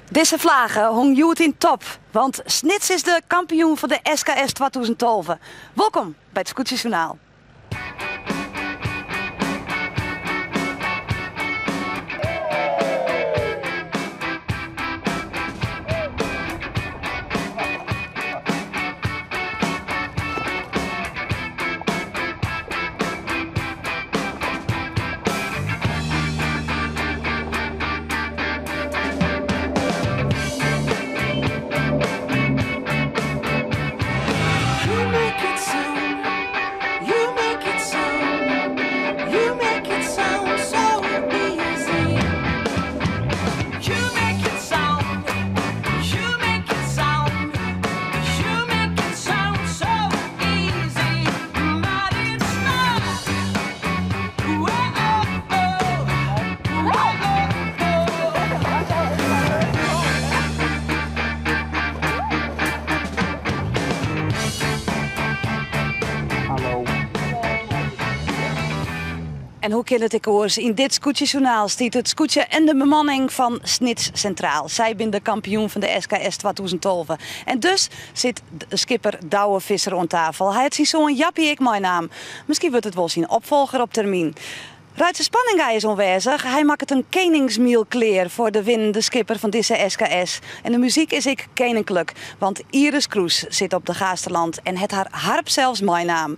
Dizze flage hong hjoed yn top, want Snits is de kampioen fan de SKS 2012. Wolkom by it Skûtsjesjoernaal. En hoe kin it ek oars, yn dit skûtsjesjoernaal stiet it skûtsje en de bemanning fan Snits sintraal. Sy binne de kampioen fan de SKS 2012. En dus sit skipper Douwe Visser oan tafel. Hy hat syn soan Jappie ek meinaam. Miskien wurdt it wol syn opfolger op termyn. Reitse Spanninga is oanwêzich. Hy makket in keningsmiel klear foar de winnende skipper fan dizze SKS. En de muzyk is ek keninklik, want Iris Kroes sit op de Gaasterland en hat har harp sels meinaam.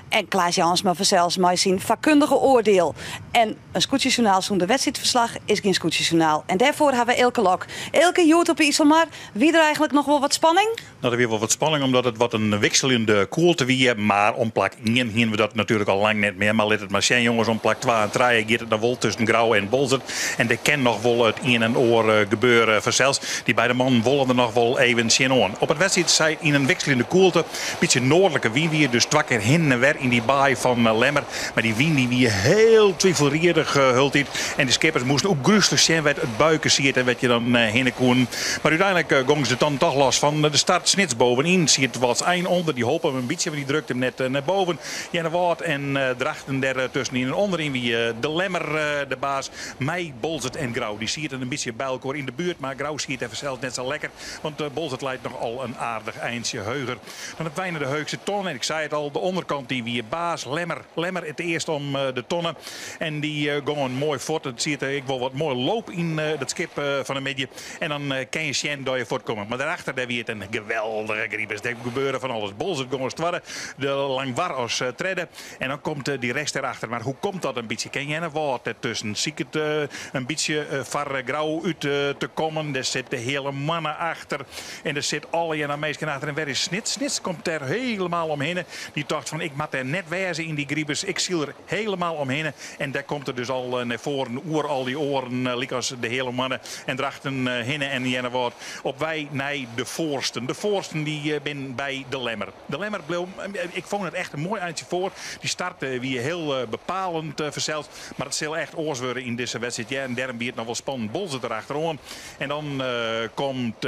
En Klaas Jansma fansels mei syn fakkundige oardiel. En in skûtsjesjoernaal sûnder wedstriidferslach is gjin skûtsjesjoernaal. En dêrfoar ha we Eelke Lok. Eelke, hjoed op 'e Iselmar, wie der eigentlik noch wol wat spanning? No, der wie wol wat spanning omdat it wat in wikseljende koelte wie. Mar om plak ien hiene we dat natuerlik al lang net mear. Mar lit it mar sjen jonges, om plak twa en trije giet it noch wol tusken Grou en Boalsert. En der kin noch wol it ien en oar gebeure fansels. Dy beide mannen wolle der noch wol even tsjinoan. Op it wedstriid sei yn in wikseljende koelte, bytsje noardlike wyn wie, dus twa kear hin en wer yn dy baai fan Lemmer. Mar dy wyn dy wie hiel twivelriedich hieltyd. En de skippers moasten oergrúslik sjen wêr't it buike siet en wêr't je dan hinne koenen. Mar úteinlik gongen se dan toch los fan de start. Snits bovenyn siet Wâldsein ûnder. Dy holp him in bytsje, want dy drukte him net nei boven. Earnewâld en Drachten dêr tuskenyn. En ûnderyn wie de Lemmer de baas mei Boalsert en Grou. Dy sieten in bytsje by elkoar yn de buert, mar Grou siet dêr fansels net sa lekker, want Boalsert leit noch al in aardich eintsje heuger. Dan op wei nei de heechste tonne en ik sei it al, de ûnderkant dy wie baas Lemmer. Lemmer it earst om de tonne en dy gongen moai fuort. It siet ek wol wat moai loop yn dat skip fan 'e middei. En dan kin je sjen dat je fuortkomme. Mar dêrachter dêr wie it in geweldige gribus. Dêr gebeurde fan alles. Boalsert gong as twadde, de Langwar as tredde. En dan komt dy rest dêrachter. Mar hoe komt dat in bytsje? Kin Earnewâld dertusken? Siket in bytsje foar Grou út te kommen. Dêr sit de hiele moanne achter. En der sit allegear minsken achter. En wêr is Snits? Snits komt dêr helemaal omhinne. Dy tocht fan ik moat dêr net wêze yn dy gribus. Ik syl der helemaal omhinne. En dêr komt er dus al nei foaren oer al dy oaren lykas de Heale Moanne en Drachten hinne en Earnewâld op wei nei de foarsten. De foarsten dy binne by de Lemmer. De Lemmer bleau, ik fûn it echt in moai eintsje foar. Dy start wie hiel bepalend fansels. Mar it sil echt oars wurde yn dizze wedstriid. Ja, en dêrom wie it noch wol spannend. Boalsert derachteroan. En dan komt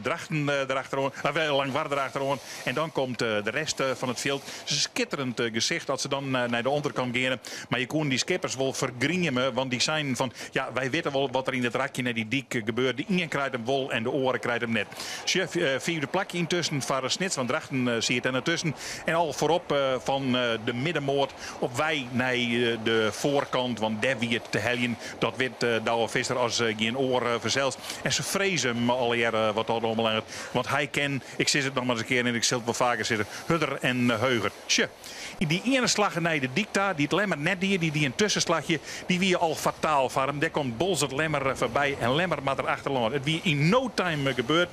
Drachten derachteroan, Langwar derachteroan. En dan komt de rest fan it fjild. It is in skitterend gesicht as se dan nei de ûnderkant geane. Mar je koenen dy skippers wol fergrieme, want dy seinen fan ja, wy witte wol wat der yn it rakje nei dy dyk gebeurt. De ien krijt him wol en de oare krijt him net. Sjoch, fiifde plakje yntusken foar Snits, want Drachten siet dêr tusken. En al foarop fan de middenmoat op wei nei de foarkant, want dêr wie it te heljen. Dat wit Douwe Visser as gjin oar fansels. En se freze him allegearre wat dat oanbelanget. Want hy kin, ik sis it noch mar ris in kear en ik sil it wol faker sizze, hurder en heuger. Sjoch, dy iene slach nei de dyk ta, dy't Lemmer net die, dy die in tuskenslachje, dy wie al fataal foar him. Dêr komt Boalsert Lemmer foarby en Lemmer moat der achterlâns. It wie yn no time gebeurd.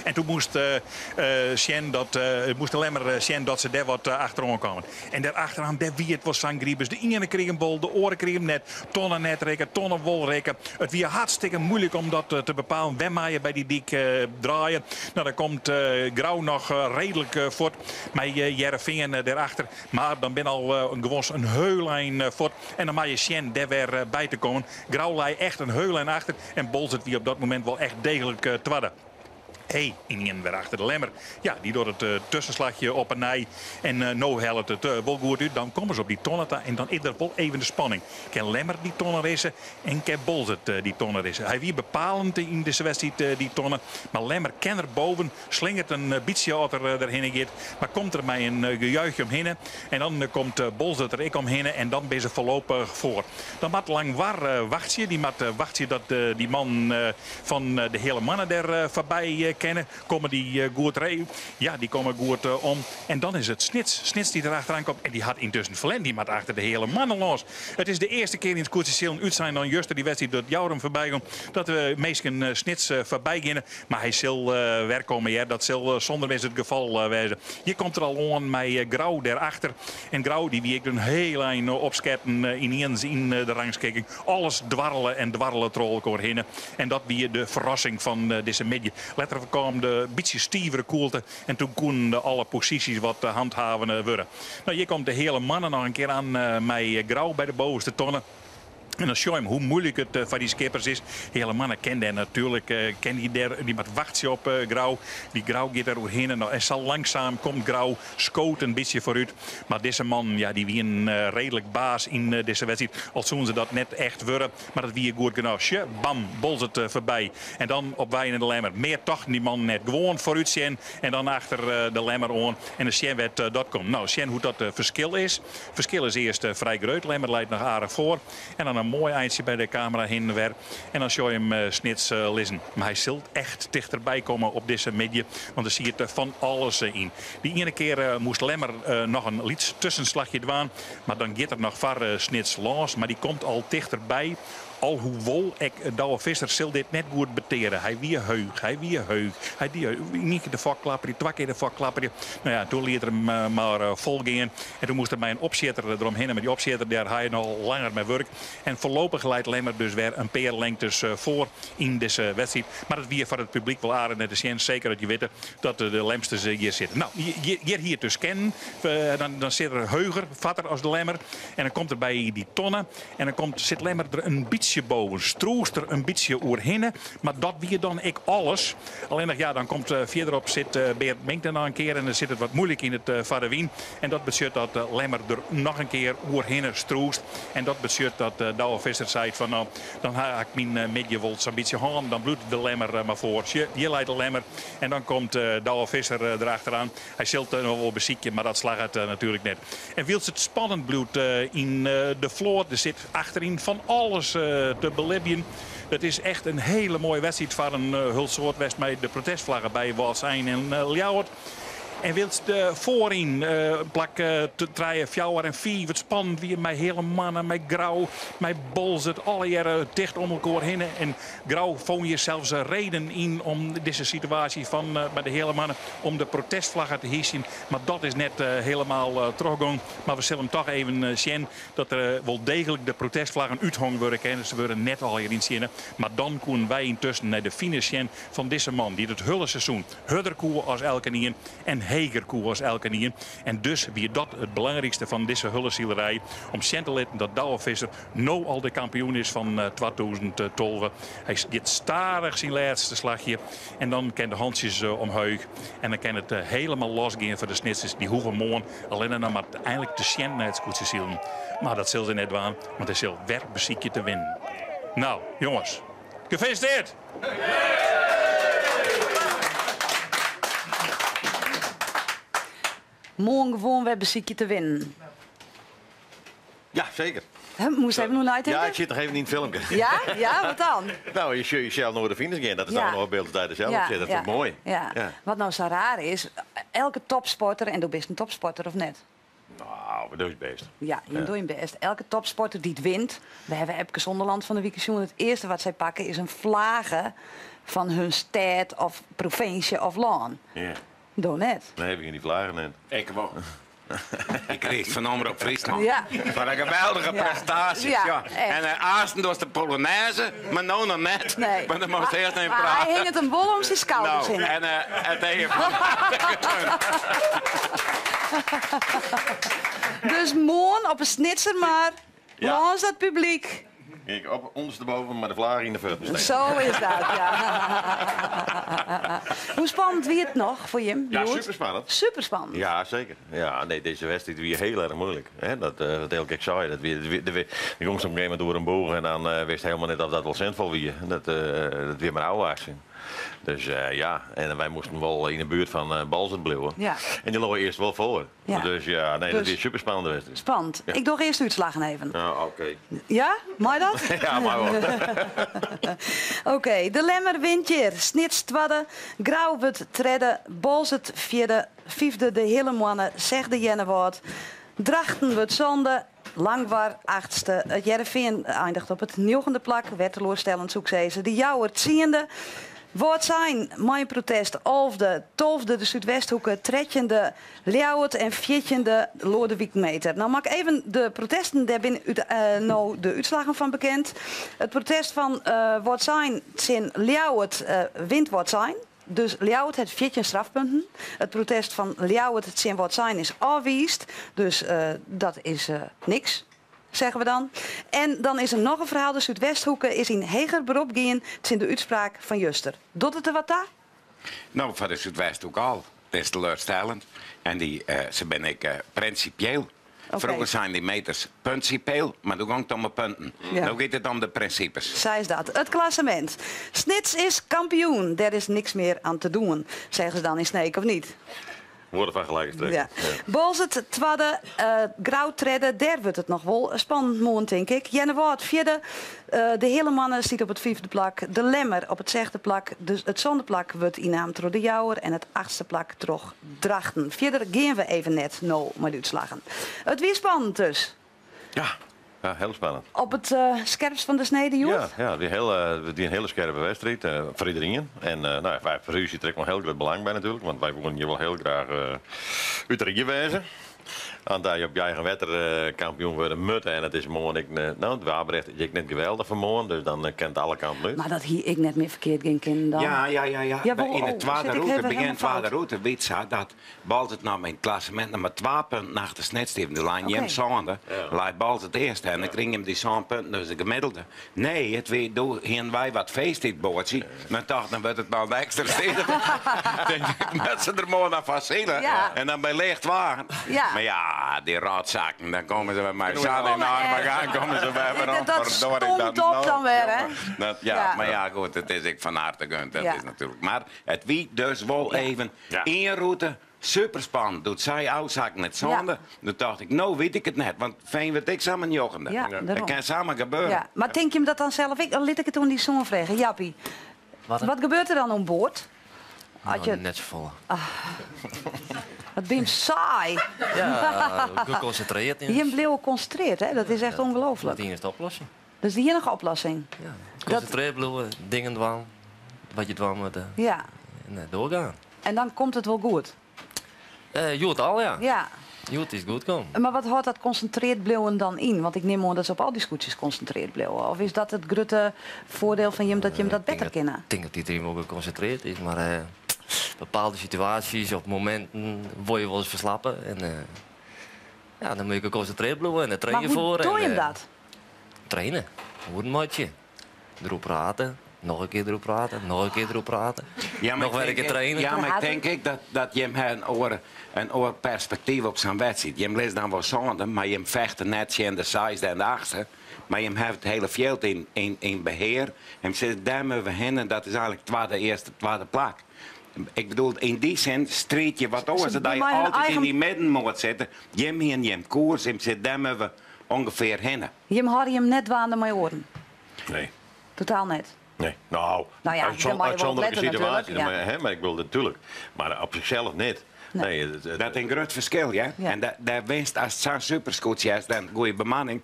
En toen moast sjen dat, moast de Lemmer sjen dat se dêr wat achteroan kamen. En dêr achteroan, dêr wie it wol sa'n gribus. De iene krige him wol, de oare krige him net. Tonne net rikke, tonne wol rikke. It wie hartstikke moeilik om dat te bepalen. Wêr mei je by dy dyk draaie? No, dan komt Grou noch reedlik fuort mei Hearrenfean dêrachter. Mar dan binne al gewoan in heul ein fuort. En dan mei je sjen dêr wer by te kommen. Grou lei echt in heul ein achter. En Boalsert wie op dat momint wol echt deeglik twadde. Hé, ynienen wer achter de Lemmer. Ja, dy docht it tuskenslachje op 'e nij. En no hellet it wol goed út. Dan komme se op dy tonne ta en dan is der wol even de spanning. Kin Lemmer dy tonne risse en kin Boalsert dy tonne risse? Hy wie bepalend yn dizze wedstriid, dy tonne. Mar Lemmer kin der boven, slingert in bytsje as er derhinne giet. Mar komt der mei in gejuich omhinne. En dan komt Boalsert der ek omhinne en dan binne se foarlopich foar. Dan moat Langwar wachtsje. Dy moat wachtsje dat dy mannen fan de Heale Moanne der foarby kinne. Komme dy goed ree? Ja, dy komme goed om. En dan is it Snits. Snits dy't der achteraan komt. En dy hat yntusken ferlern. Dy moat achter de Heale Moanne lâns. It is de earste kear yn it skûtsjesilen útsein dan juster dy wedstriid dat Jourum foarby gong, dat de minsken Snits foarby geane. Mar hy sil wer komme hear. Dat sil sûnder mis it gefal wêze. Hjir komt er al oan mei Grou dêrachter. En Grou dy wie ek in hiel ein opsketten yniens yn de rangskikking. Alles dwarrele en dwarrele troch elkoar hinne. En dat wie de ferrassing fan dizze middei. Letter kaam de bytsje stivere koelte en toen koenen alle posysjes wat handhavene wurde. No, hjir komt de Heale Moanne noch in kear aan mei Grou by de bovenste tonne. En dan sjoch je hoe moeilik it foar dy skippers is. Heale Moanne kin dêr natuerlik, kin dy dêr, dy moat wachtsje op Grou. Dy Grou giet der oerhinne. No, en sa langsaam komt Grou, skoot in bytsje foarút. Mar dizze mannen, ja, dy wienen reedlik baas yn dizze wedstriid. Al soenen se dat net echt wurde, mar dat wie goed genôch. Sjoch, bam, Boalsert foarby. En dan op wei nei de Lemmer. Mear tochten dy mannen net. Gewoan foarút sjen en dan achter de Lemmer oan. En dan sjen wêr't dat komt. No, sjen hoe't dat ferskil is. Ferskil is earst frij grut. Lemmer leit noch aardich foar. En dan in moai eintsje by de kamera hinne wer. En dan sjoch je him Snits lizzen. Mar hy sil echt tichterby komme op dizze middei. Want der siet fan alles yn. Dy iene kear moast Lemmer noch in lyts tuskenslachje dwaan. Mar dan giet er noch foar Snits lâns. Mar dy komt al tichterby. Alhoewol, ek Douwe Visser sil dit net goed beteare. Hy wie heech, hy wie heech. Hy die ien kear de fok klapperje, twa kear de fok klapperje. No ja, doe liet er him mar fol gean. En doe moast er mei in opsjitter deromhinne. Mar dy opsjitter, dêr ha je noch langer mei wurk. En foarlopich leit Lemmer dus wer in pear lengtes foar yn dizze wedstriid. Mar it wie foar it publyk wol aardich nei te sjen. Seker as je witte dat de Lemsters hjir sitte. No, hjir hie it dus kinnen. Dan sit er heuger, fatter as de Lemmer. En dan komt er by dy tonne. En dan komt, sit Lemmer der in bytsje boven, strûst der in bytsje oerhinne. Mar dat wie dan ek alles. Allinnich ja, dan komt fierderop sit Beert Mink der noch in kear en dan sit it wat moeilik yn it foar de wyn. En dat betsjut dat Lemmer der noch in kear oerhinne strûst. En dat betsjut dat Douwe Visser seit fan no, dan ha ik myn middei wol sa'n bytsje hân. Dan bliuwt de Lemmer mar foar. Sjoch, hjir leit de Lemmer en dan komt Douwe Visser derachteraan. Hy sil it noch wol besykje, mar dat slagget natuerlik net. En wylst it spannend bliuwt yn de float, der sit achteryn fan alles te belibjen. It is echt in hiele moaie wedstriid foar in hiel soad west mei de protestflagge by Wâldsein en Ljouwert. En wylst foaryn plak trije, fjouwer en fiif it spannend wie mei Heale Moanne, mei Grou, mei Boalsert, allegearre ticht om elkoar hinne. En Grou fûn hjir sels reden yn om dizze situaasje fan by de Heale Moanne om de protestflagge te hysjen. Mar dat is net helemaal trochgong. Mar we sille him toch even sjen dat der wol deeglik de protestflaggen úthong wurde kinne. Se wurde net allegear yntsjinne. Mar dan koenen wy yntusken nei de finish sjen fan dizze man dy't it hiele seizoen hurder koe as elkenien en heger koe as elkenien. En dus wie dat it belangrykste fan dizze hiele silerij om sjen te litten dat Douwe Visser no al de kampioen is fan 2012. Hy giet stadich syn lêste slachje en dan kin de hantsjes omheech en dan kin it helemaal los gean foar de Snitsers. Dy hoege moarn allinne noch mar einlik te sjen nei it skûtsjesilen. Mar dat sil se net dwaan, want hy sil wer besykje te winnen. No, jonges, gefelisiteerd! Moarn gewoan wer besykje te winnen. Ja, seker. Moast even oer neitinke? Ja, ik sit noch even yn it filmke. Ja? Ja, wat dan? No, je sjogge jesels no oer de finish gean. Dat is dan noch in byld dat je der sels op sit. Dat is moai. Ja. Wat no sa raar is, elke topsporter, en do bist in topsporter of net? No, we dogge ús bêst. Ja, jim dogge jim bêst. Elke topsporter dy't wint, we hawwe Epke Zonderland fan de wike sjoen, it earste wat sy pakke is in flage fan hun stêd of provinsje of lân. Ja. Do net. Nee, we gean dy flaggen net. Ik wol. Ik kriich fan Omrop Fryslân. Ja. Foar in geweldige Ja. prestaasje. Ja, Ja. echt. En aansten dochst de Polonaise, mar no noch net. Nee. Want dan moast earst even Mar hy praten. hinget him wol om syn skouders No, hinne. en it even fan harte gund. Dus moarn op 'e Snitser Mar, Ja. lâns dat publyk. Ik op ûndersteboven mei de flage yn de fuotten stean. Zo is dat, ja. Hoe spannend wie it noch foar jim? Ja, superspannend. Superspannend. Ja, seker. Ja, nee, dizze wedstriid wie hiel erch muoilik. Hè, dat, wat Eelke ek sei, dat wie, de, de, de gongst op in gegeven momint oer in boech en dan wist helemaal net of dat wol sinfol wie. Dat, dat wie mar ôfwachtsjen. Dus ja, en wy moasten wol yn de buert fan Boalsert bliuwe. Ja. En dy lei earst wol foar. Ja. Dus ja, nee, dat Dus wie super spannende wedstriid. Spannend. Ja. Ik doch earst de útslaggen even. Ja, oké. Ja? Mei dat? Ja, mei wol. Oké, de Lemmer wint hjir. Snits twadde, Grou wurdt tredde, Boalsert fjirde, fyfde de Hillemoanne, sechde Earnewâld, Drachten wurdt sânde, Langwar achtste, It Hearrenfean eindiget op it njoggende plak, wer teloarstellend soe ik sizze, De Jouwer tsiende, Wâldsein mei in protest alfde, tolfde de Súdwesthoeke, trettjinde Ljouwert en fjirtjinde Loadewyk Meeter. No moat ik even de protesten, dêr binne út no de útslaggen fan bekend. It protest fan Wâldsein tsjin Ljouwert wint Wâldsein. Dus Ljouwert hat 14 strafpunten. It protest fan Ljouwert tsjin Wâldsein is ôfwiisd, dus dat is niks, zeggen we dan. En dan is der noch in ferhaal, de Súdwesthoeke is yn heger berop gien tsjin de útspraak fan juster. Docht it der wat ta? No, foar de Súdwesthoek al. It is teleurstellend. En dy, se binne ek prinsipieel. Froeger seinen dy meters punsipeel, mar doe gong it om de punten. No giet it om de prinsipes. Sa is dat. It klassemint. Snits is kampioen, dêr is niks mear aan te doen, zeggen ze dan yn Sneek, of niet? Woorden van gelijke strekking. Ja. Boalsert twadde, Grou tredde, dêr wurdt it noch wol spannend moarn, tink ik. Earnewâld fjirde, De Hillemoanne stiet op it fyfde plak, De Lemmer op it sechde plak, it sânde plak wurdt ynnaam troch De Jouwer en it achtste plak troch Drachten. Fierder gean we even net no mei de útslaggen. It wie spannend dus. Ja, ja, hiel spannend. Op it skerpst fan de snede hjoed? Ja, ja, it wie heel, it wie in hiele skerpe wedstriid foar iderien. En no ja, wy foar ús siet der ek wol in hiel grut belang by natuerlik, want wy woenen hjir wol hiel graach út de rie wêze. Want as je op je eigen wetter kampioen wurde moatte en it is moarn ek, no, it waarbericht is ek net geweldich foar moarn, dus dan kin it alle kanten út. Mar dat hie ek net mear ferkeard gean kinnen dan? Ja, ja, ja, ja. Jawol, Yn de oh, twadde sit ik rûte, even begjin helemaal twadde fout. rûte, wie it sa dat Boalsert noch yn it klassemint noch mar twa punten achter Snits stie. Doe leine jim sânde, lei Boalsert earste en dan krigen jim dy sân punten, dus de gemiddelde. Nee, it wie, doe hienen wy wat feest yn it boatsje. Men tocht, dan wurdt it noch ekstra stedich. Tink ik, moat se der moarn noch foar sile. En dan by licht waar. Mar ja, dy rotzakken, dan komme se wer mei sa'n enoarme gang, komme se wer werom. Dat stoomt op dan wer, hè? Dat, ja, mar ja, goed, it is ek fan harte gund, dat is natuerlik. Mar it wie dus wol even ien rûte Superspannend. Doe't sy ôfsakken it sânde, doe tocht ik, no wit ik it net, want Veen wurdt ek samar njoggende. Ja, Dat dêrom. kin samar gebeure. Ja, mar tink jim dat dan self ek? Lit ik it oan dy soan freegje. Jappie, Wat? wat gebeurt der dan oan board? As Nou, je, net safolle. wat bin jim saai. Ja, gekonsintrearre. Jim bliuwe konsintrearre, hè? Dat is echt Dat ongelooflik. is de iennichste oplossing. Dat is de iennige oplossing. Ja. Konsintrearre bliuwe, dingen dwaan, wat je dwaan moatte Ja. en doargean. En dan komt it wol goed? Hjoed al, ja. Ja. Hjoed is it goed kommen. Mar wat hâldt dat konsintrearre bliuwen dan yn? Want ik nim oan dat se op al dy skûtsjes konsintrearre bliuwe. Of is dat it grutte foardiel fan jim dat jim dat better kinne? Ik tink dat iderien wol gekonsintrearre is, mar bepaalde situaasjes of mominten wolle je wolris ferslappe. En ja, dan moatte je gekonsintrearre bliuwe en dêr train Mar je hoe foar. doe En, jim dat? Traine, oeren meitsje, deroer prate, noch in kear deroer prate, noch in kear deroer prate. Ja, mar Noch wer in kear traine. Ja, mar ik tink ek dat, dat jim ha in oar, in oar perspektyf op sa'n wedstriid. Jim lizze dan wol sânde, mar jim fechte net tsjin de seisde en de achtste. Mar jim hawwe it hiele fjild yn, yn, yn behear. En sizze, dêr moatte we hinne, dat is eigentlik twadde, earste, twadde plak. Ik bedoel, yn dy sin striid je wat oars. Se Dat je mei hun altyd yn eigen dy middenmoat sitte. Jim hiene jim koers, jim sizze, dêr moatte we ûngefear hinne. Jim hâlde jim net dwaande mei oaren? Nee. Totaal net? Nee. Nou, Nou ja, dan moat je wol uitzonderlijke letten situatie, natuurlijk, ja. dan hè, maar ik wil natuurlijk. Maar op zichzelf net. Nee. Nee, het, Dat is in grut ferskil, ja. Ja. En dêr winst, as it sa'n superskûtsje is, dan goede bemanning,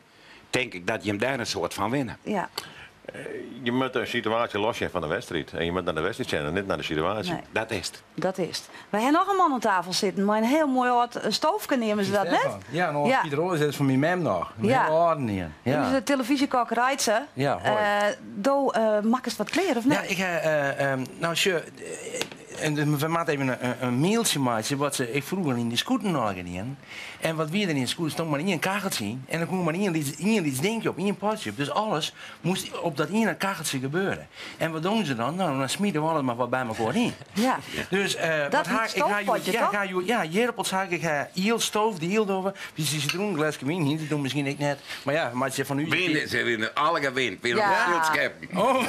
tink ik dat jim dêr in soart fan winne. Ja. Je moet de situatie los fan de wedstriid. En je moet nei de wedstriid sjen en net nei de situaasje. Nee. Dat is it. Dat is it. Wy ha noch in man oan tafel sitten mei in hiel moai âld stoofke, neame se dat net? Stefan. Ja, in âld Ja. Pieter Oris, dat is fan myn mem noch. In Ja. hiel âlden ien. Ja. Dus de telefyzjekok Reitse. Ja, hoi. Do makkest wat klear, of net? Ja, ik ha, nou sjoch, En we moatte even in mieltsje meitsje wat se ek froeger yn de skûten allegear dienen. En wat wie der yn de skûte? Stong mar ien kacheltsje yn en der koe mar ien lyts, ien lyts dinkje op, ien potsje op. Dus alles moast op dat iene kacheltsje gebeure. En wat doen se dan? Nou, dan smite we alles mar wat by mekoar yn. Ja. Dus, Dat wat ha lyts ik, ik ha hjoed, stoofpotje, ja, ik toch? ha hjoed, ja, jirpels ha ik, ik ha iel stoofde iel dogge. Bytsje sitroen, gleske wyn hiene se toen miskien ek net. Mar ja, meitsje fan ús. Wyn is in allegear wyn. Wyn op Ja. de sylskeppen. Oh.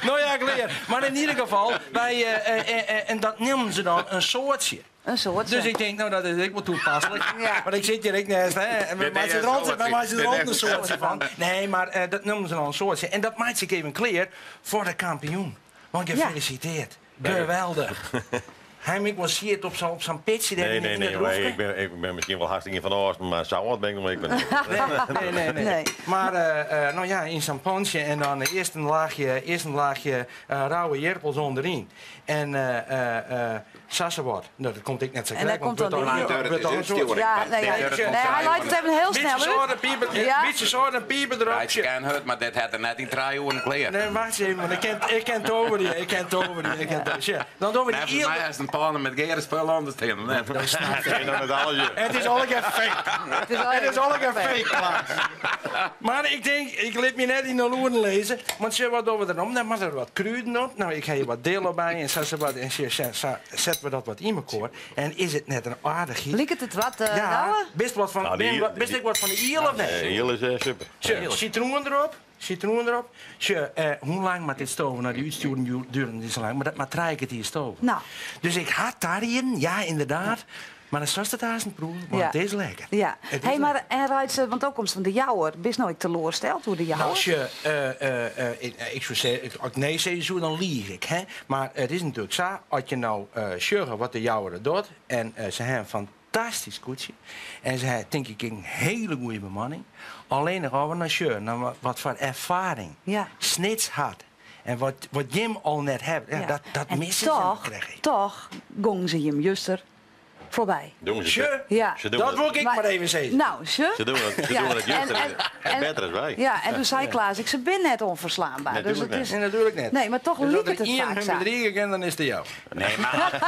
No ja, klear. Mar yn ieder gefal, wy, en dat neamden se dan in soartsje. In soartsje. Dus ik tink, no dat is ek wol toepaslik. Ja. Want ik sit hjir ek nêst, hè. En we Dit meitsje is der altyd, een wy meitsje der soortje. altyd in soartsje fan. Nee, mar dat neamden se dan in soartsje. En dat meitsje ik even klear foar de kampioen. Want Ja. gefeliciteerd. Geweldich. Hy my ek wol siet op sa'n op sa'n pitsje dêr Nee, yn nee, in nee, it maar roefke. ik ben misschien wel hartstikke van Oosten, maar zo wat ben ik nog niet. Nee, nee, nee, nee. Nee. Maar nou ja, yn sa'n pantsje en dan earst in laachje rauwe jirpels ûnderyn. En sa se wat. No, dat komt ek net sa En daar krekt, want komt dan het die- wordt al- wordt al een soort- Ja, nee, ja. Nee, hij leidt het even heel Beetje snel zout uit. en pieper, Ja. beetje zout en pieper erop. Hij kan het, maar dit had er net in 3 uur klear. Nee, wacht eens even, want ik ken het over die, ik ken het over die, ik ken het over die. Dan doen we die Volgens iel. mij is een pannen met gerenspul anders tegen. Dat is dan het alles. Het is al een keer fake. Het is al Het is al een keer fake, Klaas. Maar ik denk, ik liet me net in de loeren lezen. Want ze wat over erom, dan mag er wat kruiden op. Nou, ik heb hier wat delen bij en zo, zo wat, en ze, ze, ze, zetten we dat wat in elkaar. En is het net een aardigheid? Liekt het wat, Ja, Douwe? best wat van, Nou, die- ben- best ik wat van de iel of net? Iel is super. Tje, citroen erop. Citroen erop. Tje, hoe lang moet dit stoven? Nou, die uitsturen duurt niet zo lang, maar dat maar drie keer hier stoven. Nou. Dus ik had daarin, ja, inderdaad. Maar dan zoals het haast een proef, want Ja. het is lekker. Ja. Het is Hey, maar lekker. en Reitse, want ook komst van de jouwer. Bist nou ik teleurgesteld door de jouwer? Als je, ik zou zeggen, als ik nee zeg, zo, dan lieg ik. Hè? Maar het is natuurlijk zo, als je nou sjuggen wat de jouwer doet, en ze hebben een fantastisch koetsje. En ze hebben, denk ik, een hele goede bemanning. Alleen nog over naar sjuggen, naar wat voor ervaring Ja. Snits had. En wat Jim al net heeft, ja, Ja. dat En missen ze toch, krijg ik. toch gong ze hem juster voorbij. Doen ze Tje, Ja. Ze doen dat het. wil ik maar even zeggen. Nou, ze. Ze doen het, ze Ja, doen het juist en beter dan wij. Ja, en toen zei Klaas, ik ze ben net onverslaanbaar. Nee, dus tuurlijk het is, Nee, natuurlijk net. Nee, maar toch Dus liep als het er het één vaak hun zo. bedriegen kent, dan is het jou. Nee, maar,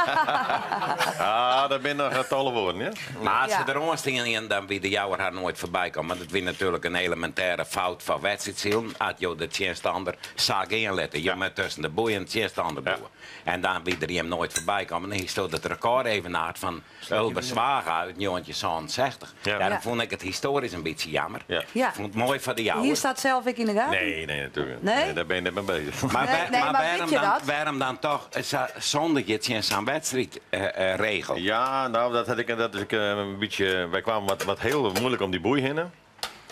Ah, dat ben nog tolle woorden, ja? maar als Ja. ze er ons in, dan wie de jouwer haar nooit voorbij komen. Want dat was natuurlijk een elementaire fout van wedstrijdzielen. Had je de tegenstander zag inletten. Je moet tussen de boei en de tegenstander boeien. En dan wie er hem nooit voorbij kwam. En hier stond het record even naar van Ulbe Zwaga uit 1960. Ja. Daarom Ja. vond ik het historisch een beetje jammer. Ja. Ja. Ik vond het mooi van de jouwer. Hier staat zelf ik in de gaten. Nee, nee, natuurlijk niet. Nee? Nee, daar ben je net mee bezig. Maar, Nee, nee, maar weet waarom, je dan, dat? waarom dan toch zonder je het in zo'n wedstrijd regel? Ja, nou, dat had ik, dat is ik, een beetje. Wij kwamen wat heel moeilijk om die boei heen.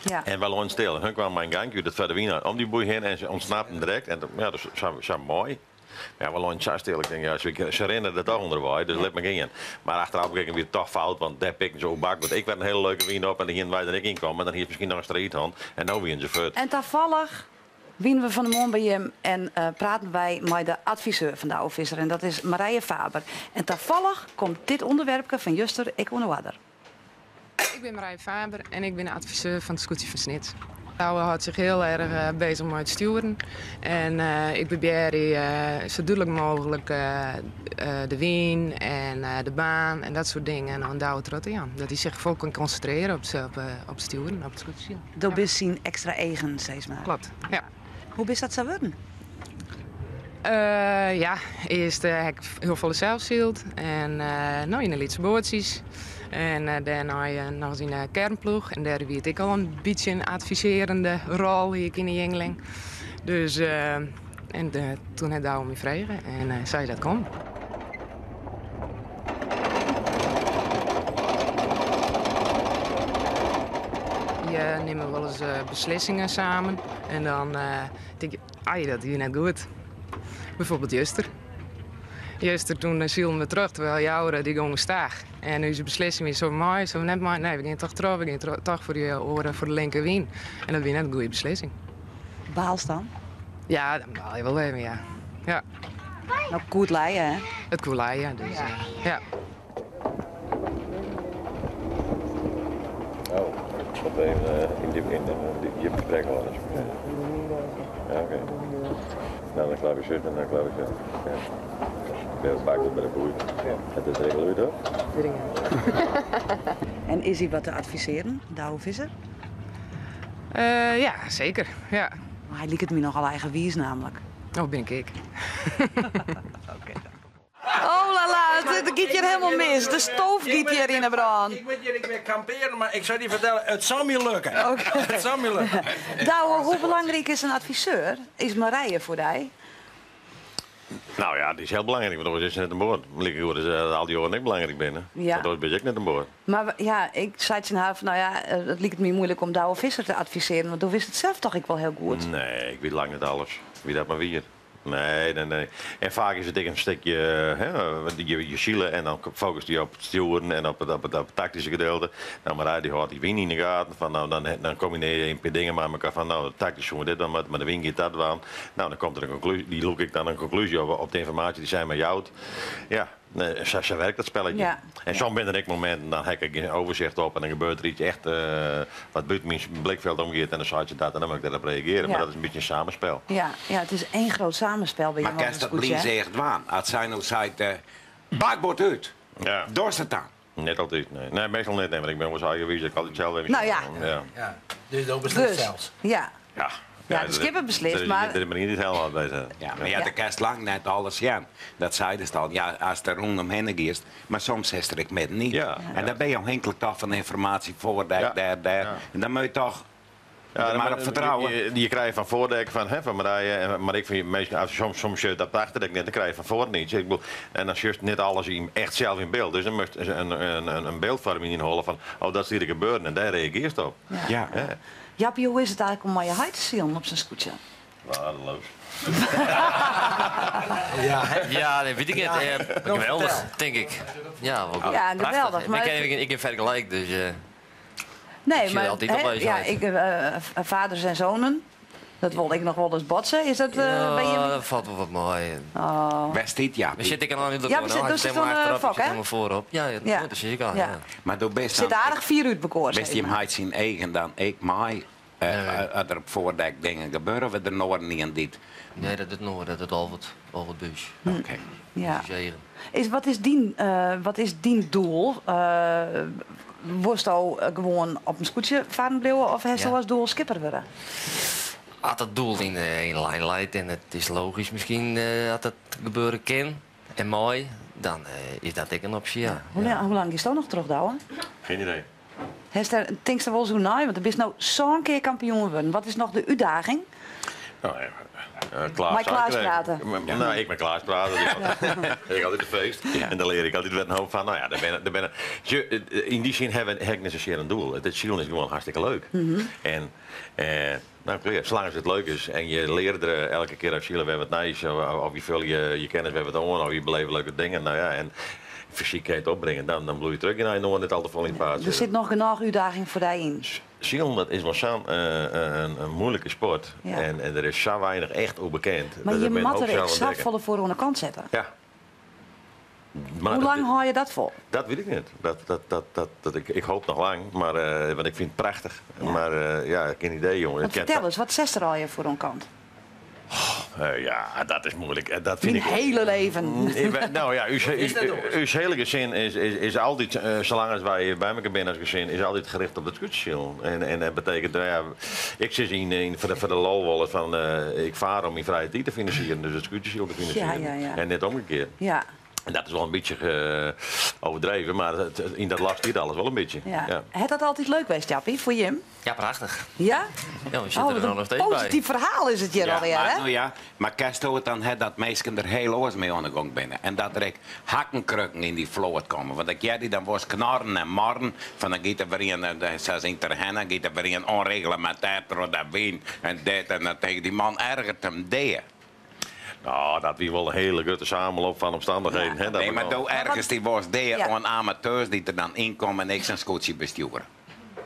Ja. En wel stil. En hun kwam mijn gangje, dat verder wien om die boei heen en ze ontsnapten direct. En dat, ja, dat is zo, zo mooi. Ja, wel een stil. Ik denk, ja, ze rennen er toch onderweg, dus let me in. Maar achteraf kreeg ik weer toch fout, want daar pikten ze ook bak. Want ik werd een hele leuke wien op en dan wij er ik in kwam. En dan hier misschien nog een strijd hand. En nou wien ze voort. En toevallig wienen we van de morgen bij hem en praten wij met de adviseur van de oude visser. En dat is Marije Faber. En toevallig komt dit onderwerpje van Juster ik onder Ik ben Marije Faber en ik ben de adviseur van het Skûtsje fan Snits. Douwe houdt zich heel erg bezig met het sturen. En ik probeer zo duidelijk mogelijk de wien en de baan en dat soort dingen. En dan Douwe trot hij aan. Dat hij zich vol kan concentreren op het sturen, op het skûtsje. Dat is zijn extra eigen, zeg maar. Klopt, ja. Hoe is dat zo worden? Ja, eerst heb ik heel veel zelf zield en in de Lietse bootjes. En daarna nog eens in de kernploeg. En daar weet ik al een beetje een adviserende rol hier in de Jingling. Dus en toen had Douwe me vregen en zei dat kon. Je neemt wel eens beslissingen samen en dan denk je, ai, dat is net goed. Bijvoorbeeld Juster. Juster, toen zielden we terug, terwijl Jouren die gingen staag. En nu is de beslissing weer zo mooi, zo net mooi. Nee, we gingen toch terug, we gingen toch voor die oren, voor de linker wien. En dat was net een goede beslissing. Baals dan? Ja, dan baal je wel even, ja. Ja. Nou, goed leien, hè? Het goed leien, dus, Ja. ja. Oh, ik stop even in die, in die, die gesprek al. Ja, oké. Nou, dan klap je zus en dan klap je zus. Ja. Ik ben vaak bij de boei. Het is regel uit, hoor. En is hy wat te advisearjen, Douwe Visser? Uh, ja, seker. Ja. Mar hy liket my nochal eigenwiis namentlik. Oh, bin ik. Oké, Oh la la, it giet hjir hielendal mis. De stoof giet hjir yn 'e brân. Ik wit hjir ek wer kampearje, mar ik sil dy fertelle, it sil my lukke. It sil my lukke. Douwe, hoe belangryk is in adviseur? Is Marije foar dy? No ja, dy is hiel belangryk, want oars is se net oan board. Likegoed as al dy oaren ek belangryk binne. Ja. Want oars bin ik net oan board. Mar ja, ik sei tsjin har fan, no ja, it liket my muoilik om Douwe Visser te advisearjen, want do witst it sels toch ek wol hiel goed. Nee, ik wit lang net alles. Wie dat mar wier. Nee, nee, nee. En faak is it ek in stikje, hè, je sile en dan fokust je op it stjoeren en op it, op it, op it taktyske gedeelte. No, Marije dy hâldt dy wyn yn de gaten fan, no, dan, dan kombinearje je in pear dingen mei elkoar fan, no, taktysk soene we dit dwaan moatte, mar de wyn giet dat dwaan. No, dan komt der in konklúzje, dy lûk ik dan in konklúzje op, op de ynformaasje dy't sy my jout. Ja. Nee, sa, sa werkt dat spelletje. Ja. En soms binne der ek mominten, dan ha ik gjin overzicht op en dan gebeurt der iets echt uh, wat bûten myn blikfeld omgiet en dan seit se dat en dan moat ik dêrop reagearje. Ja. Mar dat is in bytsje in samenspel. Ja, ja, it is één groot samenspel by Mar jim kinst dat blynseach dwaan? As sy no seit, uh, bakboard út, Ja. dochst it dan? Net altyd, nee. Nee, meastal net, nee, want ik bin wol sa eigenwiis dat ik altyd sels even No ja. Ja. Ja, dus do beslist Dus, sels. ja. Ja. Ja, de skipper beslist, mar... Der is mar ien dy't helemaal by sit. Ja, mar ja, do kinst lang net alles sjen. Dat seidest al. Ja, ast der rûnomhinne giest, mar soms sitst der ek middenyn. Ja. En dan binne je ôfhinklik toch fan ynformaasje foardek, Ja. dêr, dêr. Ja. En dan moat je toch Ja, der mar op fertrouwen. Je, je krijgt fan foardek fan, hè, fan Marije, en, mar ek fan minsken, as soms, soms sjoch dat achterdek net, dan krije je fan foaren iets. Ik bedoel, en dan sjochst net alles yn, echt sels yn byld. Dus dan moatst in, in, in, in byldfoarming ynhâlde fan, oh, dat stiet der gebeuren en dêr reagearst op. Ja. Ja. Jappie, hoe is it eigentlik om mei je heit te silen op sa'n skûtsje? Waardeloos. Ja, hè? Ja, dat wit ik net. Ja. Nou, Geweldich, fertel. tink ik. Ja, wol Ja, prachtich. geweldich, mar Ik kin ik kin fergelyk, dus Nee, Ik sil mar altyd al hè, by ja, sein. ik, vaders en zonen, dat wol ik noch wolris botse. Is dat by ja, jim? dat falt wol wat mei. Oh. Wêr stiet We Jappie? sitte ek oan de Ja, we sit- do sitst oan de fok, hè? helemaal voorop. Ja, ja, Ja. dat sis ik al. Ja. Ja. Mar do bist Sit dan... aardich fier út mekoar, Bist sis jim mar. heit syn eagen dan ek mei? As der op foardek dingen gebeure of is der in oar ien dy't... Nee, dat docht in oar, dat docht Albert, Albert Buus. Oké. Ja. Ús eigen. Is, wat is dyn, wat is dyn doel? Wolsto gewoan op in skûtsje farren bliuwe of hast Ja. as doel skipper wurde? As dat doel yn de lijn leit en it is logysk miskien dat dat gebeure kin en mei, dan is dat ek in opsje, ja. Hoe, hoe lang giest do noch troch, Douwe? Gjin idee. Hast der, tinkst der wolris oer nei? Want do bist no sân kear kampioen wurden. Wat is noch de útdaging? No, ja, Klaas Mei Klaas zei prate. No, ik mei Klaas prate. Ik altyd in feest. En dêr lear ik altyd wer in hoop fan. No ja, dêr binne, dêr binne, sjoch, yn dy sin ha ik net sasear in doel. It silen is gewoan hartstikke leuk. En eh, no, klear, salang as it leuk is en je leare der elke kear as siler wer wat nijs, of je folje je kennis wer wat oan, of je beleve leuke dingen. No ja, en fysyk kin je it opbringe, dan, dan bliuwe je troch yn inoar net al te folle yn it paad Der sit noch genôch útdaging foar dy yn. Silen, dat is wol sa'n in, in muoilike sport. Ja. En der is sa weinich echt oer bekend. Mar Dat je binne in moatte hoop der ek zelf sa ûntdekke. folle foar oan de kant sette. Ja. Mar Hoe dat- lang hâld je dat fol? Dat wit ik net. Dat, dat, dat, dat, dat, ik, ik hoopje noch lang, mar, want ik fyn it prachtich. Ja. Mar ja, gjin idee, jonge. Want Ik ken fertel ris, wat setst der allegear foar oan kant? Ja, dat is muoilik. Dat fyn Myn ik. hiele leven. No ja, ús, Is dat oars? ús hiele gesin is, is, is altyd, salang as wy by mekoar binne as gesin, is altyd gericht op it skûtsjesilen. En, en dat betekent, no ja, ik sis yn, yn, foar de, foar de lol wolris fan, ik faar om myn frije tiid te finansieren, dus it skûtsjesilen te finansieren. Ja, ja, ja. En net omkeard. Ja, En dat is wol in bytsje overdreven, mar yn dat last stiet alles wol in bytsje. ja. Ja. Hat dat altyd leuk west, Jappie, foar jim? Ja, prachtich. Ja? Ja, we sitte Oh, der wat no in noch steeds by. posityf ferhaal is it hjir Ja, allegear, mar, hè? no ja, mar kinsto it dan ha dat minsken der hiel oars mei oan de gong binne? En dat der ek hakkenkrukken yn dy float komme? Want ik hear dy dan wolris knarren en marren fan dan giet der wer ien, sa as yn Terherne, giet der wer ien ûnreglemintêr troch de wyn en dit en dat. Dy man ergeret him dea. No, dat wie wol in hiele grutte samenloop fan omstannichheden. Ja. Hè, dat Nee, we mar dan- do ergerst dy wolris dea Ja. oan amateurs dy't der dan ynkomme en ek sa'n skûtsje bestjoere.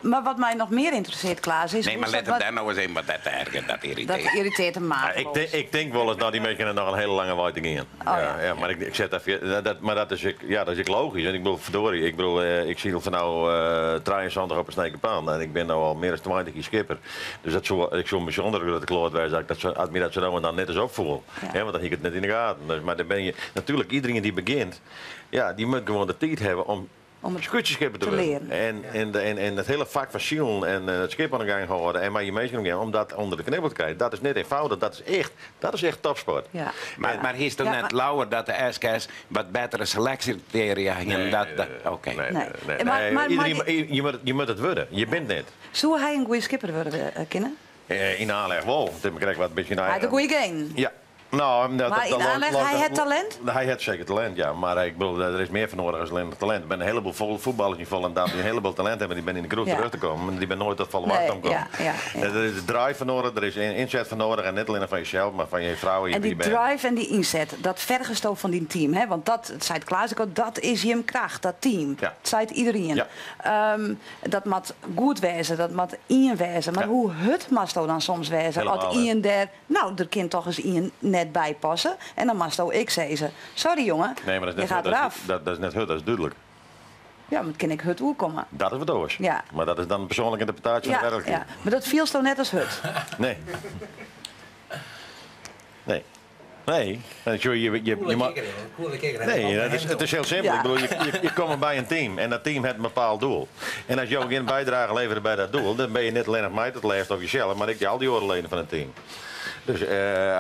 Maar wat mij nog meer interesseert, Klaas, is... Nee, hoe maar is let dat op wat- daar nou eens in wat dat erger, dat Dat irriteert. irriteert hem Ja, maar. ik denk wel eens, nou die mensen nog een hele lange weg te gaan. Oh, ja. ja. maar ik zet even, dat, maar dat is, ja, dat is ook logisch. En ik bedoel, verdorie, ik bedoel, ik zie van nou 73 op een snekenpan en ik ben nou al meer dan 20 jaar schipper. Dus dat zou, ik zou bijzonder dat ik kloot wijs dat ik dat zo, als me dat zo nou en dan net eens opvoel. Ja. Hè, want dan heb ik het net in de gaten. Dus, maar dan ben je, natuurlijk, iedereen die begint, ja, die moet gewoon de tijd hebben om Om het skutjeschipper te te worden. leren. En het hele vak van zielen en het schip aan de gang houden en maar je meester omgaan, om dat onder de knibbel te krijgen, dat is net eenvoudig. Dat is echt topsport. Ja. Maar hier is toch Ja, net maar- lauwer dat de SKS wat betere selectiecriteria Nee, hebben. Dat, nee, dat, nee, oké. nee, Nee. nee, nee. Maar- maar- Iedereen, maar je moet het worden. Je bent net. Zou hij een goede schipper worden, kunnen? In aanleg wel. Het krijg wat een beetje Hij had een goede game. Ja. Nou, dat, Maar dat- in dat- aanleg, dat- hij dat- het talent? Hij heeft zeker talent, ja. Maar ik bedoel, er is meer voor nodig dan alleen maar talent. Er zijn een heleboel voetballers in Volendam die een heleboel talent hebben. Die zijn in de kroeg terug te komen. Maar die zijn nooit tot volle Nee, wacht komen. ja, ja, ja. Er is drive voor nodig, er is inzet voor nodig. En niet alleen van jezelf, maar van je vrouw en je En die je band. drive en die inzet, dat vergestoof van die team. Hè? Want dat, het zei het Klaas ook al, dat is Jim kracht, dat team. Ja. Dat zei het iedereen. Ja. Dat moet goed wezen, dat moet ien wezen. Maar Ja. hoe het mag dan soms wezen? Helemaal, Als hè. ien daar, nou, er kan toch eens ien net bij passen. En dan mag ik zeggen, sorry jongen, Nee, maar dat is je net gaat hut, dat, eraf. is, dat, dat is net hut, dat is duidelijk. Ja, maar kan ik hut komen. Dat is wat oors. Ja. Maar dat is dan een persoonlijke interpretatie van Ja, de werkelijkheid. ja, maar dat viel zo net als hut. Nee. Nee. Nee. Nee, sorry, je Coole mag- kikker, hoor. Coole kikker. Nee, het is heel simpel. Ja. Ik bedoel, je komt bij een team en dat team heeft een bepaald doel. En als je ook geen bijdrage levert bij dat doel, dan ben je niet alleen nog mij tot leeft of jezelf, maar ik al die oorleden van het team. Dus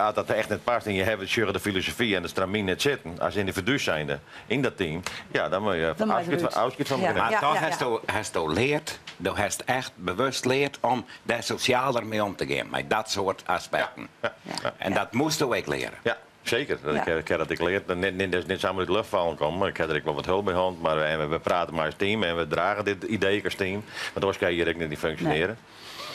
als dat echt niet past en je hebt het de filosofie en de stramien net zitten, als individu zijnde in dat team, ja, dan moet je Dan moet je eruit. afscheid van Ja. beginnen. Maar Ja, toch ja, hast ja. du, hast du leert, du hast echt bewust leert om daar socialer mee om te gaan. Met dat soort aspecten. Ja, ja. En dat moest du ook leren. Ja, zeker. Dat Ja. Ik, ik heb dat ik leerd. Net, net, dat is niet samen uit de lucht vallen komen, maar ik heb er ook wel wat hulp bij hand. Maar en we praten maar als team en we dragen dit idee als team. Want anders kan je hier ook niet functioneren.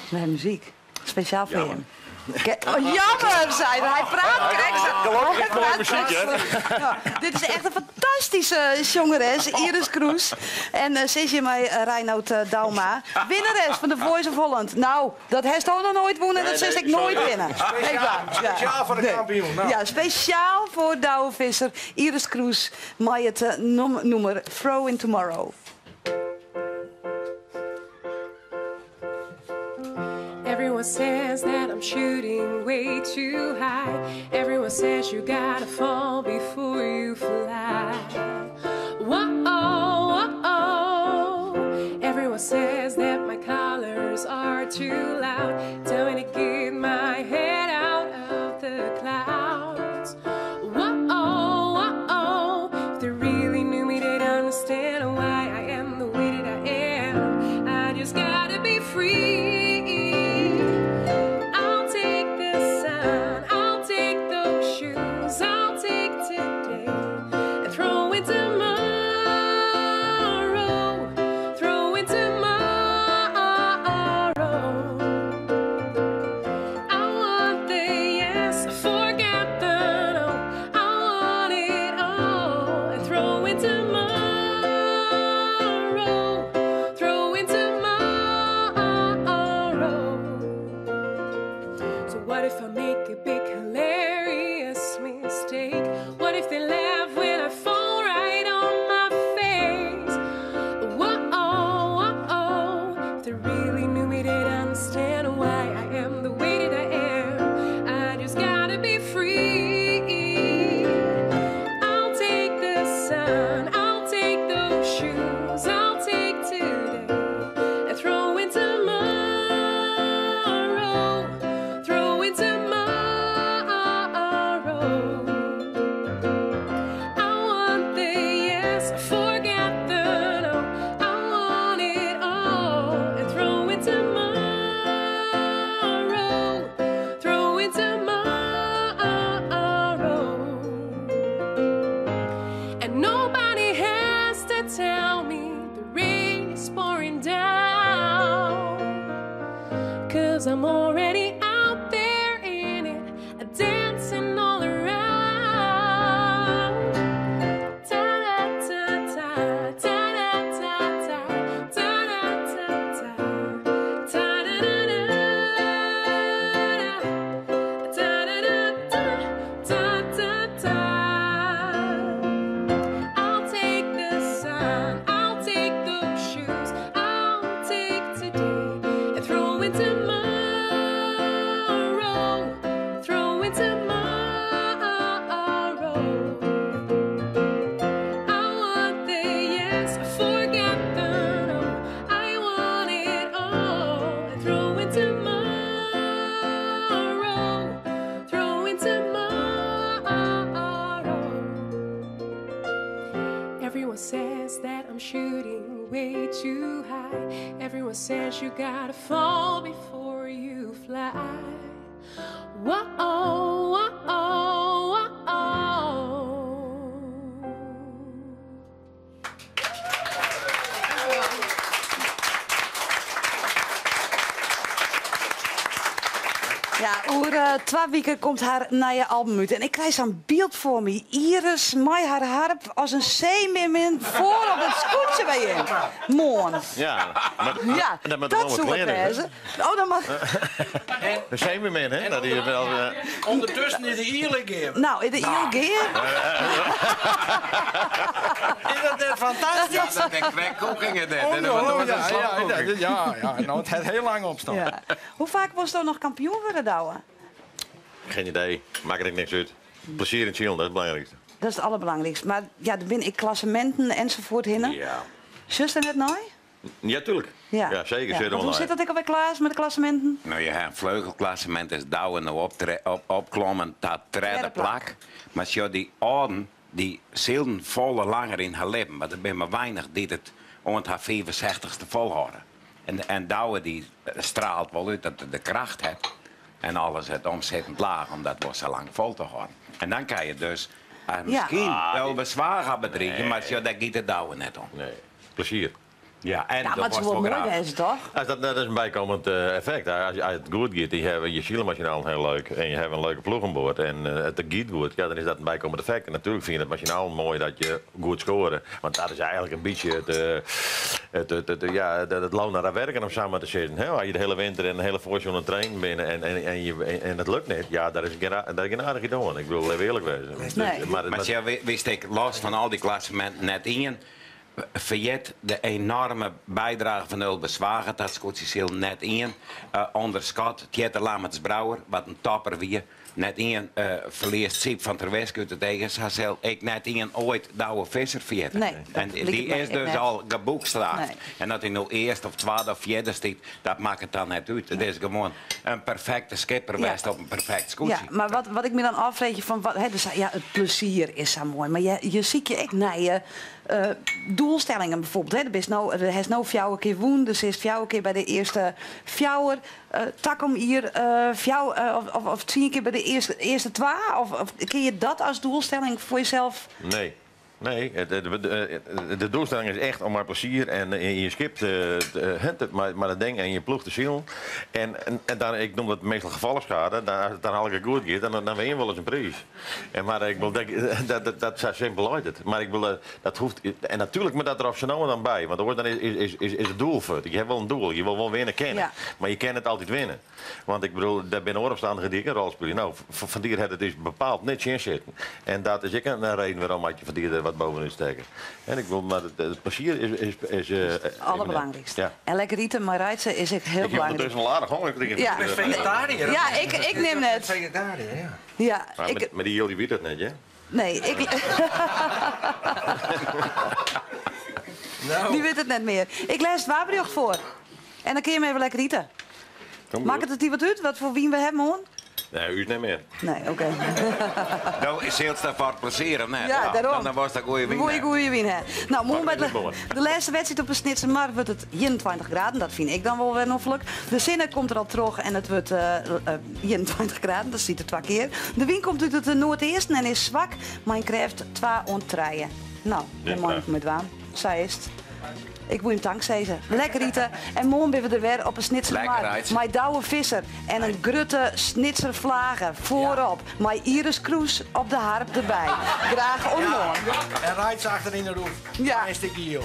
We hebben muziek. Speciaal voor Jammer. hem. Oh, jammer, zei hij. Hij praat correct. Geloof ik, Hij mooie praat muziek, hè? correct. Ja, dit is echt een fantastische zangeres, Iris Kroes. En ze is hier met Reinoud Douma. Winnares van de Voice of Holland. Nou, dat heeft hij nog nooit wonnen en dat Nee, zit nee, ik nooit sorry. winnen. Nee, waar. Ja. Speciaal voor de Nee. kampioen. Nou. Ja, speciaal voor Douwe Visser, Iris Kroes. Met het noemer Throw in Tomorrow. Everyone says that I'm shooting way too high. Everyone says you gotta fall before you fly. Whoa, whoa. Everyone says that my colors are too loud. Tell me to get my head out of the clouds. Whoa, whoa. If they really knew me, they'd understand why I am the way that I am. I just got to be free. I'll take the sun, I'll take those shoes, I'll take today and throw in tomorrow, throw in tomorrow. I want the yes, forget the no. I want it all and throw in tomorrow, throw in tomorrow. So what if I make a big hilarious mistake? What if they laugh when I fall right on my face? Whoa, whoa, if they really knew me, they'd understand why I am the way that I am. I just got to be free. I'll take the sun, I'll take those shoes, I'll take today and throw in tomorrow, throw in tomorrow. I want the yes, forget the no. I want it all and throw in tomorrow, throw in tomorrow. And nobody has to tell me the rain is pouring down, because I'm already out there in it, dancing all around. Ta-da-ta-ta, ta-da-ta-ta, ta-da-ta-ta. Everyone says you gotta fall before you fly. Whoa, whoa, whoa, whoa. Ja, oer eh, twa wiken komt har nije album út. En ik krij sa'n byld foar my. Iris mei har harp as in seemearmin foar op it skûtsje by jim. Moarn. Ja, maar, Ja, dat moet dat wel soe wat it kleren. wêze. Oh, dan mag... De zeemeermin, hè? Dat die wel, Ondertussen is de iel gear. Nou, de iel gear. Is dat net fantastisch? Ja, dat ik kwekkoekingen dit. Oh, Dat was ja, een ja, slapkoeking. ja, ja, nou, het heeft heel lang opstaan. Ja. Hoe vaak was er nog kampioen worden, Douwe? Geen idee. Maakt er niks uit. Plezier in het chillen, dat is het belangrijkste. Dat is het allerbelangrijkste. Maar ja, er ben ik klassementen enzovoort hinnen. Ja. Zus er net nou? Ja, tuurlijk. Ja, zeker. Ja. Zit er Want wel hoe zit dat ik alweer klaar met de klassementen? Nou ja, een vleugelklassement is douwen nou opklommen tot Derde derde plak. plak. Maar zo die ouden, die zullen volle langer in haar leven. Maar er zijn maar weinig die het om haar 65ste volhouden. En Douwe die straalt wel uit dat hij de kracht heeft. En alles het omzettend laag om dat wel zo lang vol te houden. En dan kan je dus misschien wel bezwaar gaan bedriegen, maar zo, daar gaat het Douwe net om. Nee. Plezier. Ja, en Ja, dat maar het is was wel wel mooi graag. wezen, toch? Als dat is een bijkomend effect. Als het goed gaat, je hebt je zielmachinaal heel leuk en je hebt een leuke ploeg aan boord en het gaat goed, ja, dan is dat een bijkomend effect. En natuurlijk vind je het machinaal mooi dat je goed scoren. Want dat is eigenlijk een beetje het loon naar het werken om samen te zitten. Hè? Als je de hele winter en de hele voorseizoen aan het trainen bent en het lukt niet, ja, daar is geen, daar is geen aardig idee. Ik bedoel, even eerlijk wezen. Dus, Nee. maar, Maar ja, wist ik, los van al die klassementen net in, verjet de enorme bijdrage van Ulbe Zwager, dat Scootje net in, onderschat Tjette Lammerts Brouwer, wat een topper wie, net in verliest Siep van ter Wesk uit de tegen, ik net in ooit Douwe Visser verjetten. Nee, dat en liep die mij is ik dus net. al geboekstraafd. Nee. En dat hij nou eerst of tweede of vierde stiet, dat maakt het dan net uit. Het is gewoon een perfecte skipper Ja. geweest op een perfect scootje. Ja, maar wat ik me dan afvreet, van wat, hè, dus, ja, het plezier is zo mooi. Maar je ziet je echt naar je doelstellingen bijvoorbeeld. Hè. Er is nou, er is nou fjouwer keer woen, dus is fjouwer keer bij de eerste fjouwer. Tak om hier, fjouw, of 10 keer bij de eerste twa. Of kun je dat als doelstelling voor jezelf? Nee. Nee, de doelstelling is echt om maar plezier en in je schip maar dat ding en je ploeg te zien. En dan, ik noem dat meestal gevallenschade, dan haal ik het goed, Geert, en dan win je wel eens een prijs. En maar ik wil dat, dat, dat, dat zo simpel uit het. Maar ik wil, dat hoeft, en natuurlijk moet dat er op zijn ogen dan bij, want dan is het doel voor. Je hebt wel een doel, je wil wel winnen kennen, Ja. maar je kan het altijd winnen. Want ik bedoel, daar ben ooromstandigheden die ik een rol spelen. Nou, van die het is bepaald niet in zitten. En dat is ik een reden waarom had je van die er wat bovenin steken. En ik wil, maar het plezier is Het allerbelangrijkste. Ja. En lekker eten, maar rijden is echt heel Ik heb belangrijk. ondertussen een aardig honger. Ik Ja. Ik ben vegetariër. Ja, ik neem net. Vegetariër, ja. Ja, Maar, ik, met die jullie weet dat net, hè? nee, ik, Nou. die weet het net meer. Ik lees het waarbrug voor. En dan kun je hem even lekker eten. Kom Maakt goed. het hier wat uit? Wat voor wien we hebben, hoor? Nee, u is niet meer. Nee, oké. Nou, is heel te voor plezier, of net? Ja, daarom. Dan was dat goede wien. Goeie, goeie wien, hè. Nou, morgen bij Mag ik de, niet de laatste wedstrijd op de Snitse Mar wordt het 21 graden. Dat vind ik dan wel weer noffelijk. De zonne komt er al terug en het wordt 21 graden. Dat ziet er twee keer. De wind komt uit het noordoosten en is zwak, maar krijgt 2 onttreien. Nou, Ja, daar mag ik met waan. Zij is het. Ik moet hem dankzeggen. Lekker eten. En morgen ben we er weer op een Snitser Lekker Mar. rijden. Mijn Douwe Visser en een grutte Snitser vlagen voorop. Mijn Iris Kroes op de harp erbij. Graag onmorgen. En rijdt ze achter in de roef. Ja. Een stukje hier.